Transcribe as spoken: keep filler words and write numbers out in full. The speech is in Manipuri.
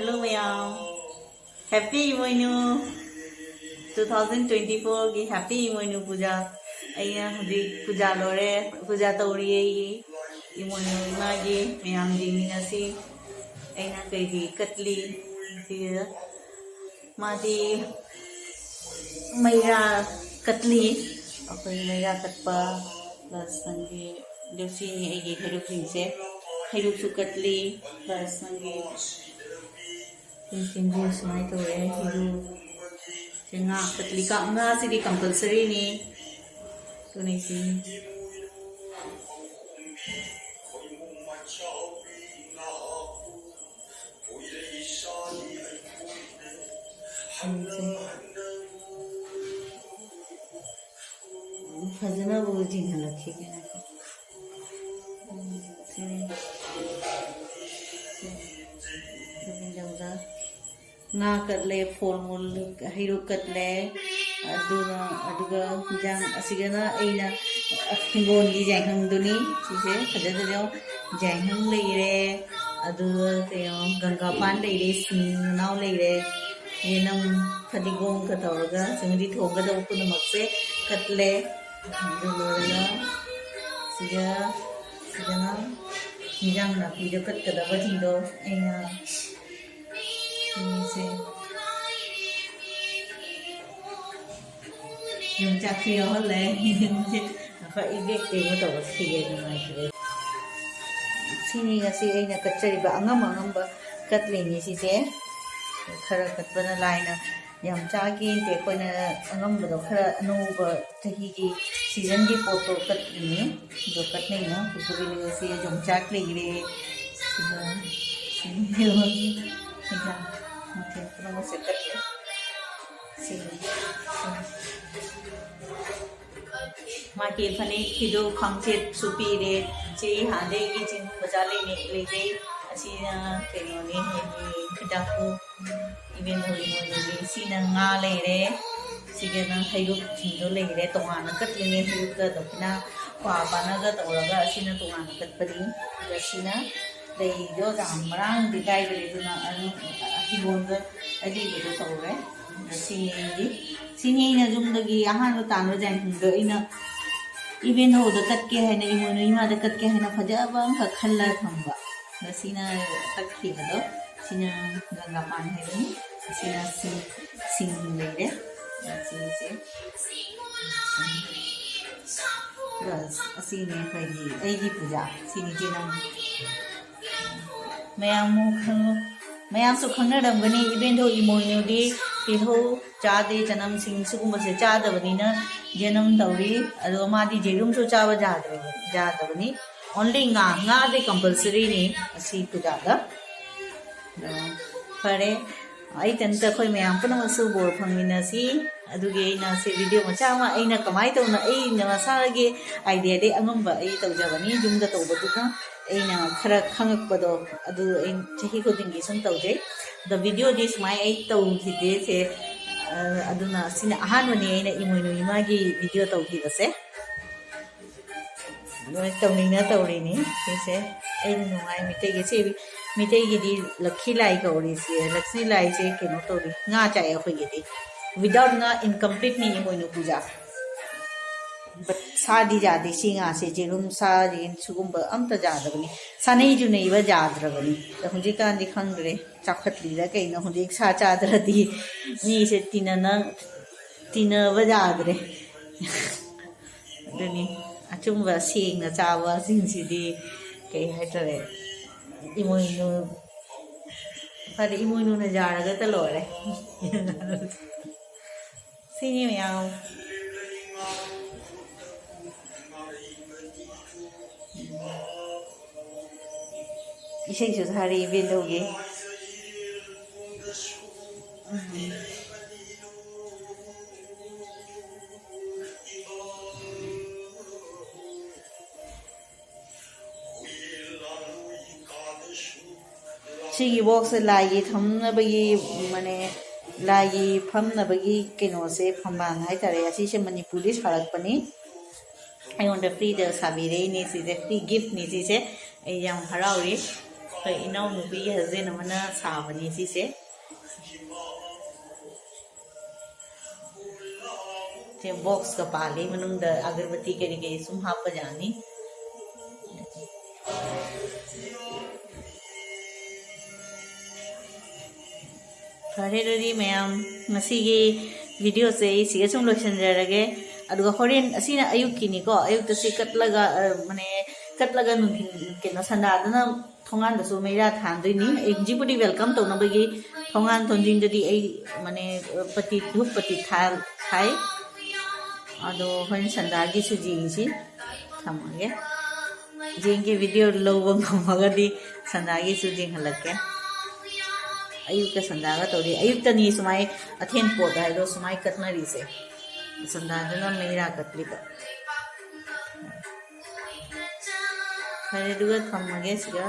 Hello ꯃꯌꯥꯝ, Happy ꯏꯃꯣꯏꯅꯨ꯫ Two thousand twenty four ꯒꯤ Happy ꯏꯃꯣꯏꯅꯨ ꯄꯨꯖꯥ꯫ ꯑꯩꯅ ꯍꯧꯖꯤꯛ ꯄꯨꯖꯥ ꯂꯣꯏꯔꯦ, ꯄꯨꯖꯥ ꯇꯧꯔꯤꯌꯦ ꯑꯩꯒꯤ ꯏꯃꯣꯏꯅꯨ ꯏꯃꯥꯒꯤ꯫ ꯃꯌꯥꯝ ꯌꯦꯡꯃꯤꯟꯅꯁꯤ꯫ ꯑꯩꯅ ꯀꯩꯒꯤ ꯀꯠꯂꯤ ꯁꯤꯗ꯫ ꯃꯥꯗꯤ ꯃꯩꯔꯥ ꯀꯠꯂꯤ꯫ ꯑꯩꯈꯣꯏ ꯃꯩꯔꯥ ꯀꯠꯄ plus ꯅꯪꯒꯤ ꯂꯦꯞꯁꯤꯅꯤ ꯑꯩꯒꯤ ꯍꯩꯔꯨꯛꯁꯤꯡꯁꯦ꯫ ꯍꯩꯔꯨꯛꯁꯨ ꯀꯠꯂꯤ plus ꯅꯪꯒꯤ ꯆꯤꯡꯁꯤꯡꯁꯦ ꯁꯨꯃꯥꯏꯅ ꯇꯧꯔꯦ꯫ ꯍꯩꯔꯨꯛ ꯁꯤ ꯉꯥ ꯀꯠꯂꯤ꯫ ꯀ-, ꯉꯥꯁꯤꯗꯤ compulsory ꯅꯤ꯫ ꯑꯗꯨꯅ ꯁꯤ ꯐꯖꯅꯕꯨ ꯆꯤꯡꯍꯜꯂꯛꯈꯤꯒꯦ ꯉꯥꯏꯈꯣ꯫ ꯎꯝ, ꯁꯤ, ꯁꯤ, ꯁꯤ ꯌꯥꯎꯗ꯫ ꯉꯥ ꯀꯠꯂꯦ, ꯐꯣꯔꯃꯣꯜ ꯍꯩꯔꯨꯛ ꯀꯠꯂꯦ, ꯑꯗꯨꯅ, ꯑꯗꯨꯒ ꯏꯟꯖꯥꯡ ꯑꯁꯤꯒꯅ ꯑꯩꯅ ꯍꯤꯡꯒꯣꯜꯒꯤ ꯌꯥꯏꯉꯪꯗꯨꯅꯤ꯫ ꯁꯤꯁꯦ ꯐꯖꯗ꯭ꯔꯣ? ꯌꯥꯏꯉꯪ ꯂꯩꯔꯦ, ꯑꯗꯨꯒ ꯀꯩꯅꯣ, ꯒꯪꯒꯥꯄꯥꯟ ꯂꯩꯔꯦ, ꯁꯤꯡ ꯃꯅꯥꯎ ꯂꯩꯔꯦ, ꯌꯦꯅꯝ, ꯐꯗꯤꯒꯣꯝꯒ ꯇꯧꯔꯒ ꯆꯤꯡꯗꯤ ꯊꯣꯡꯒꯗꯕ ꯄꯨꯝꯅꯃꯛꯁꯦ ꯀꯠꯂꯦ꯫ ꯑꯗꯨ ꯂꯣꯏꯔꯒ ꯁꯤꯒ, ꯁꯤꯗꯅ ꯏꯟꯖꯥꯡ ꯅꯥꯄꯤꯗꯣ ꯀꯠꯀꯗꯕꯁꯤꯡꯗꯣ ꯑꯩꯅ ꯁꯤꯁꯦ ꯌꯣꯡꯆꯥꯛꯁꯨ ꯌꯥꯎꯍꯜꯂꯦ꯫ ꯑꯩꯈꯣꯏ ꯏꯕꯦꯛ ꯀꯩꯅꯣ ꯇꯧꯕ ꯁꯤꯒꯦ ꯅꯨꯡꯉꯥꯏꯇ꯭ꯔꯦ꯫ ꯁꯤꯅꯤ ꯉꯁꯤ ꯑꯩꯅ ꯀꯠꯆꯔꯤꯕ ꯑꯉꯝ ꯑꯉꯝꯕ ꯀꯠꯂꯤꯅꯤ ꯁꯤꯁꯦ꯫ ꯈꯔ ꯀꯠꯄꯅ ꯂꯥꯏꯅ ꯌꯥꯝ ꯆꯥꯒꯦꯗꯤ ꯑꯩꯈꯣꯏꯅ ꯑꯉꯝꯕꯗꯣ ꯈꯔ ꯑꯅꯧꯕ ꯆꯍꯤꯒꯤ season ꯒꯤ ꯄꯣꯠꯇꯣ ꯀꯠꯂꯤꯅꯤ꯫ ꯑꯗꯣ ꯀꯠꯅꯩꯅ ꯄꯨꯊꯣꯛꯏꯅꯤ ꯉꯁꯤ ꯌꯣꯡꯆꯥꯛ ꯂꯩꯔꯦ꯫ ꯁꯤꯒ, ꯁꯤꯒ ꯃꯊꯦꯜ ꯄꯨꯝꯅꯃꯛꯁꯦ ꯀꯠꯂꯦ꯫ ꯁꯤꯅꯤ꯫ ꯃꯥꯒꯤ ꯐꯅꯦꯛ ꯐꯤꯗꯣ ꯈ꯭ꯋꯥꯡꯆꯦꯠꯁꯨ ꯄꯤꯔꯦ꯫ ꯆꯦ ꯍꯥꯟꯗꯩꯒꯤ ꯆꯤꯡꯒꯨꯝꯕ ꯆꯥ ꯂꯩꯅꯦ, ꯂꯩꯖꯩ꯫ ꯑꯁꯤꯅ ꯀꯩꯅꯣꯅꯦ, ꯍꯥꯏꯗꯤ ꯈꯨꯗꯥꯡꯈꯣꯡ ꯏꯕꯦꯟꯗꯧꯒꯤ ꯃꯣꯏꯗꯨꯒꯤ꯫ ꯁꯤꯅ ꯉꯥ ꯂꯩꯔꯦ꯫ ꯁꯤꯒꯅ ꯍꯩꯔꯨꯛꯁꯤꯡꯗꯣ ꯂꯩꯔꯦ꯫ ꯇꯣꯉꯥꯟꯅ ꯀꯠꯂꯤꯅꯦ꯫ ꯍꯩꯔꯨꯛꯀ ꯗꯈꯤꯅꯥ ꯀ꯭ꯋꯥ ꯄꯥꯅꯒ ꯇꯧꯔꯒ ꯑꯁꯤꯅ ꯇꯣꯉꯥꯟꯅ ꯀꯠꯄꯅꯤ꯫ ꯑꯗꯨꯒ ꯁꯤꯅ ꯂꯩꯗꯣ ꯌꯥꯝ ꯃꯔꯥꯡꯗꯤ ꯀꯥꯏꯗ꯭ꯔꯦ, ꯑꯗꯨꯅ ꯑꯗꯨꯝ ꯍꯤꯡꯒꯣꯜꯗ ꯑꯔꯤꯕꯗꯣ ꯇꯧꯔꯦ꯫ ꯑꯗ ꯁꯤꯅꯤ ꯑꯩꯒꯤ, ꯁꯤꯅꯤ ꯑꯩꯅ ꯌꯨꯝꯗꯒꯤ ꯑꯍꯥꯟꯕ ꯇꯥꯟꯕ ꯖꯥꯏꯟꯁꯤꯡꯗꯣ ꯑꯩꯅ ꯏꯚꯦꯟ ꯍꯧꯗ ꯀꯠꯀꯦ ꯍꯥꯏꯅ, ꯏꯃꯣꯏꯅꯨ ꯏꯃꯥꯗ ꯀꯠꯀꯦ ꯍꯥꯏꯅ ꯐꯖꯕ ꯑꯃꯈꯛ ꯈꯜꯂ ꯊꯝꯕ꯫ ꯑꯗ ꯁꯤꯅ ꯀꯠꯈꯤꯕꯗꯣ, ꯁꯤꯅ ꯒꯪꯒꯥꯄꯥꯟ ꯍꯥꯏꯕꯅꯤ, ꯁꯤꯅ ꯁꯤꯡ, ꯁꯤꯡ ꯂꯩꯔꯦ꯫ ꯑꯗ ꯁꯤꯁꯦ, ꯑꯗ ꯑꯁꯤꯅꯦ ꯑꯩꯈꯣꯏꯒꯤ, ꯑꯩꯒꯤ ꯄꯨꯖꯥ꯫ ꯁꯤꯅꯤ ꯆꯦꯅꯝ꯫ ꯃꯌꯥꯝ ꯈꯪ-, ꯃꯌꯥꯝꯁꯨ ꯈꯪꯅꯔꯝꯒꯅꯤ, ꯏꯚꯦꯟ ꯗꯣ ꯏꯃꯣꯏꯅꯨꯗꯤ ꯇꯤꯜꯍꯧ ꯆꯥꯗꯦ, ꯆꯅꯝꯁꯤꯡ ꯁꯤꯒꯨꯝꯕꯁꯦ ꯆꯥꯗꯕꯅꯤꯅ ꯖꯦꯅꯝ ꯇꯧꯔꯤ꯫ ꯑꯗꯣ ꯃꯥꯗꯤ ꯌꯦꯔꯨꯝꯁꯨ ꯆꯥꯕ ꯌꯥꯗ꯭ꯔꯕ-, ꯌꯥꯗꯕꯅꯤ꯫ ꯑꯣꯟꯂꯤ ꯉꯥ, ꯉꯥꯗꯤ ꯀꯝꯄꯜꯁꯔꯤꯅꯤ ꯑꯁꯤ ꯄꯨꯖꯥꯗ꯫ ꯑꯗꯣ ꯐꯔꯦ, ꯑꯩꯇ ꯅꯠꯇ ꯑꯩꯈꯣꯏ ꯃꯌꯥꯝ ꯄꯨꯝꯅꯃꯛꯁꯨ ꯕꯣꯔ ꯐꯪꯃꯤꯟꯅꯁꯤ꯫ ꯑꯗꯨꯒꯤ ꯑꯩꯅ ꯁꯤ ꯚꯤꯗꯤꯑꯣ ꯃꯆꯥ ꯑꯃ, ꯑꯩꯅ ꯀꯃꯥꯏꯅ ꯇꯧꯅ, ꯑꯩꯅ ꯃꯁꯥꯒꯤ ꯑꯥꯏꯗꯤꯌꯥꯗꯩ ꯑꯉꯝꯕ ꯑꯩ ꯇꯧꯖꯕꯅꯤ, ꯌꯨꯝꯗ ꯇꯧꯕꯗꯨꯅ ꯑꯩꯅ ꯈꯔ ꯈꯪꯉꯛꯄꯗꯣ ꯑꯗꯨ ꯑꯩ ꯆꯍꯤ ꯈꯨꯗꯤꯡꯒꯤ ꯁꯨꯝ ꯇꯧꯖꯩ꯫ ꯑꯗꯣ ꯚꯤꯗꯤꯑꯣꯗꯤ ꯁꯨꯃꯥꯏꯅ ꯑꯩ ꯇꯧꯈꯤꯗꯦꯁꯦ, ꯑ, ꯑꯗꯨꯅ ꯁꯤꯅ ꯑꯍꯥꯟꯕꯅꯤ ꯑꯩꯅ ꯏꯃꯣꯏꯅꯨ ꯏꯃꯥꯒꯤ ꯚꯤꯗꯤꯑꯣ ꯇꯧꯈꯤꯕꯁꯦ꯫ ꯂꯣꯏ ꯇꯧꯅꯤꯡꯅ ꯇꯧꯔꯤꯅꯤ ꯁꯤꯁꯦ꯫ ꯑꯩꯅ ꯅꯨꯡꯉꯥꯏ ꯃꯤꯇꯩꯒꯤ꯫ ꯁꯤ ꯃꯤꯇꯩꯒꯤꯗꯤ ꯂꯛꯈꯤ ꯂꯥꯏ ꯀꯧꯔꯤꯁꯦ, ꯂꯛꯁꯃꯤ ꯂꯥꯏꯁꯦ ꯀꯩꯅꯣ ꯇꯧꯔꯤ, ꯉꯥ ꯆꯥꯏ ꯑꯩꯈꯣꯏꯒꯤꯗꯤ꯫ Without ꯉꯥ, incompleteꯅꯤ ꯏꯃꯣꯏꯅꯨ ꯄꯨꯖꯥ꯫ But ꯁꯥꯗꯤ ꯌꯥꯗꯦ ꯁꯤ ꯉꯥꯁꯦ, ꯌꯦꯔꯨꯝ, ꯁꯥ, ꯌꯦꯟ ꯁꯤꯒꯨꯝꯕ ꯑꯝꯇ ꯌꯥꯗꯕꯅꯤ꯫ ꯁꯥꯅꯩ ꯌꯨꯅꯩꯕ ꯌꯥꯗ꯭ꯔꯕꯅꯤ꯫ ꯑꯗꯣ ꯍꯧꯖꯤꯛꯀꯥꯟꯗꯤ ꯈꯪꯗ꯭ꯔꯦ, ꯆꯥꯎꯈꯠꯂꯤꯔ ꯀꯩꯅꯣ, ꯍꯧꯖꯤꯛ ꯁꯥ ꯆꯥꯗ꯭ꯔꯗꯤ ꯃꯤꯁꯦ ꯇꯤꯟꯅꯅ-, ꯇꯤꯟꯅꯕ ꯌꯥꯗ꯭ꯔꯦ꯫ ꯑꯗꯨꯅꯤ, ꯑꯆꯨꯝꯕ ꯁꯦꯡꯅ ꯆꯥꯕꯁꯤꯡꯁꯤꯗꯤ ꯀꯩ ꯍꯥꯏꯇꯥꯔꯦ, ꯏꯃꯣꯏꯅꯨ, ꯐꯔꯦ, ꯏꯃꯣꯏꯅꯨꯅ ꯌꯥꯔꯒꯇ ꯂꯣꯏꯔꯦ꯫ ꯁꯤꯅꯤ ꯃꯌꯥꯝ꯫ ꯏꯁꯩꯁꯨ ꯊꯥꯔꯤ ꯏꯕꯦꯟꯗꯧꯒꯤ꯫ ꯁꯤꯒꯤ ꯕꯣꯛꯁꯁꯦ ꯂꯥꯏꯒꯤ ꯊꯝꯅꯕꯒꯤ, ꯃꯥꯅꯦ, ꯂꯥꯏꯒꯤ ꯐꯝꯅꯕꯒꯤ ꯀꯩꯅꯣꯁꯦ, ꯐꯝꯕꯥꯜ ꯍꯥꯏꯇꯥꯔꯦ, ꯑꯁꯤꯁꯦ ꯃꯅꯤꯄꯨꯔꯗꯒꯤ ꯁꯥꯔꯛꯄꯅꯤ꯫ ꯑꯩꯉꯣꯟꯗ ꯐ꯭ꯔꯤꯗ ꯁꯥꯕꯤꯔꯛꯏꯅꯦ ꯁꯤꯁꯦ, ꯐ꯭ꯔꯤ ꯒꯤꯐꯅꯤ ꯁꯤꯁꯦ꯫ ꯑꯩ ꯌꯥꯝ ꯍꯔꯥꯎꯔꯤ꯫ ꯑꯩꯈꯣꯏ ꯏꯅꯥꯎꯅꯨꯄꯤꯒꯤ ꯍꯁꯕꯦꯟ ꯑꯃꯅ ꯁꯥꯕꯅꯤ ꯁꯤꯁꯦ꯫ ꯁꯦ ꯕꯣꯛꯁꯀ ꯄꯥꯜꯂꯤ, ꯃꯅꯨꯡꯗ ꯑꯒꯔꯕꯇꯤ ꯀꯔꯤ ꯀꯔꯤ ꯁꯨꯝ ꯍꯥꯞꯄ ꯌꯥꯅꯤ꯫ ꯐꯔꯦ, ꯑꯗꯨꯗꯤ ꯃꯌꯥꯝ, ꯉꯁꯤꯒꯤ ꯚꯤꯗꯤꯑꯣꯁꯦ ꯑꯩ ꯁꯤꯒ ꯁꯨꯝ ꯂꯣꯏꯁꯤꯟꯖꯔꯒꯦ꯫ ꯑꯗꯨꯒ ꯍꯣꯔꯦꯟ, ꯑꯁꯤꯅ ꯑꯌꯨꯛꯀꯤꯅꯤꯀꯣ, ꯑꯌꯨꯛꯇ ꯁꯤ ꯀꯠꯂꯒ, ꯑ, ꯃꯅꯦ, ꯀꯠꯂꯒ ꯅꯨꯡꯊꯤꯟ, ꯀꯩꯅꯣ, ꯁꯟꯗꯥꯗꯨꯅ ꯊꯣꯡꯒꯥꯟꯗꯁꯨ ꯃꯩꯔꯥ ꯊꯥꯟꯗꯣꯏꯅꯤ꯫ ꯑꯩ ꯍꯧꯖꯤꯛꯄꯨꯗꯤ ꯋꯦꯜꯀꯝ ꯇꯧꯅꯕꯒꯤ ꯊꯣꯡꯒꯥꯟ ꯊꯣꯡꯖꯤꯟꯗꯗꯤ ꯑꯩ, ꯃꯅꯦ, ꯄꯇꯤ, ꯙꯨꯞ ꯄꯇꯤ ꯊꯥ-, ꯊꯥꯏ꯫ ꯑꯗꯣ ꯍꯣꯔꯦꯟ ꯁꯟꯗꯥꯒꯤꯁꯨ ꯌꯦꯡꯁꯤ꯫ ꯊꯝꯃꯒꯦ꯫ ꯌꯦꯡꯒꯦ, ꯚꯤꯗꯤꯑꯣ ꯂꯧꯕ ꯉꯝꯃꯒꯗꯤ ꯁꯟꯗꯥꯒꯤꯁꯨ ꯌꯦꯡꯍꯜꯂꯛꯀꯦ꯫ ꯑꯌꯨꯛꯀ ꯁꯟꯗꯥꯒ ꯇꯧꯔꯤ꯫ ꯑꯌꯨꯛꯇꯅꯤ ꯁꯨꯃꯥꯏ ꯑꯊꯦꯟ ꯄꯣꯠ ꯍꯥꯏꯗꯣ ꯁꯨꯃꯥꯏ ꯀꯠꯅꯔꯤꯁꯦ꯫ ꯁꯟꯗꯥꯗꯨꯅ ꯃꯩꯔꯥ ꯀꯠꯂꯤꯕ꯫ ꯐꯔꯦ, ꯑꯗꯨꯒ ꯊꯝꯃꯒꯦ ꯁꯤꯒ꯫